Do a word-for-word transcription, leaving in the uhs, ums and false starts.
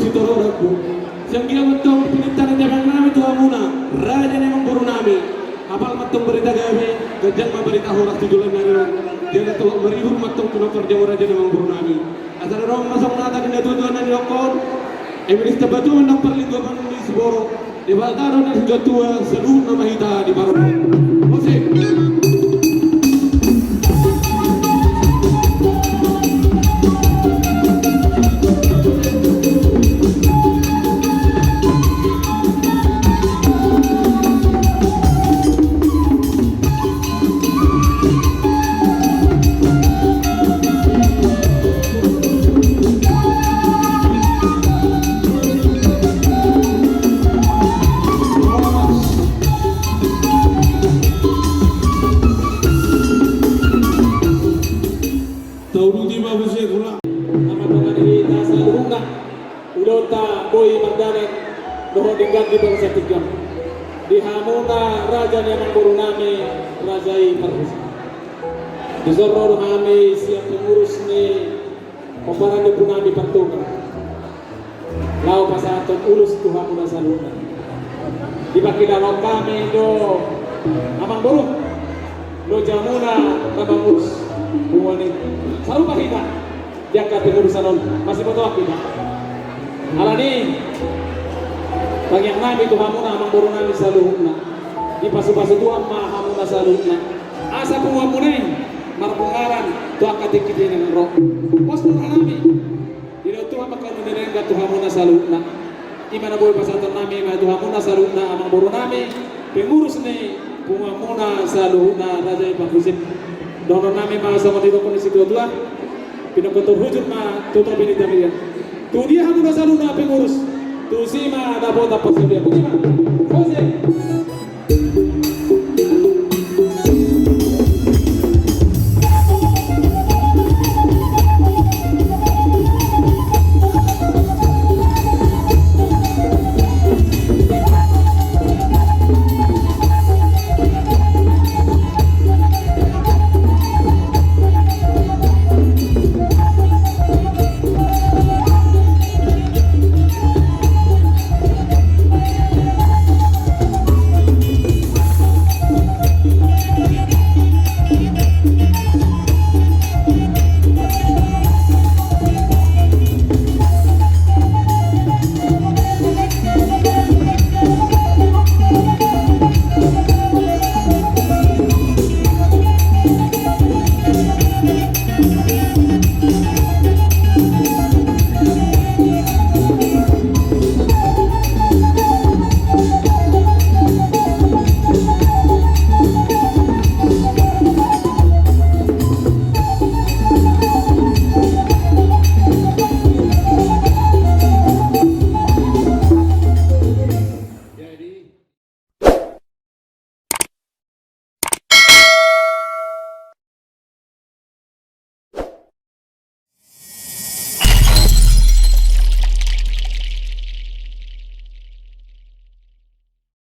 Sitorop rambu. Sian dia ma antong pinangido nami tu hamuna, raja ni amangboru nami. Apala ma antong barita gabe, ganjang ma barita horas tu joloan nami on. Jala tolap maribur ma antong tu na parjolo raja ni amangboru nami. Asa adong ma songon hata ni natuatua na nidok on. Eme nisi tabatua ma antong parlinggoman ni siborok. Debata do na hujatuatua, saluhutna ma hita diparorot. Musik. Tauduti ma muse, hula. Amang dongan hita saluhutna, ulaonta boi mardalan dohot denggan di bagasan tingki on. Di hamuna raja ni amangboru nami, raja i Parhusip. Dison ro do hami sian pengurus ni pomparan ni ompu nami Partoga. Laho pasahathon ulos tu hamuna saluhutna. Dipangkilala hami do amangboru, loja muna na mangurus punguan i. Sarupa hita di angka pengurusan on, masibotoan hita. Alani i, tangiang nami tu hamuna amangboru nami saluhutna. Dipasupasu Tuhan ma hamuna saluhutna. Asa punguan muna i marbungaran tu angka tingki na naeng ro. Pos do roha nami. Didok Tuhan ma angka umur ni denggan tu hamuna saluhutna. I ma na boi pasahaton nami ma tu hamuna saluhutna amangboru nami, pengurus ni punguan muna saluhutna raja i Parhusip. Dohonon nami ma songon didok ni situatua. Pinungka tarhujur ma tu topi ni tapian. Tu dia hamuna saluhutna pengurus, tusi ma dapotan parsaulian. Tusi ma. Musik.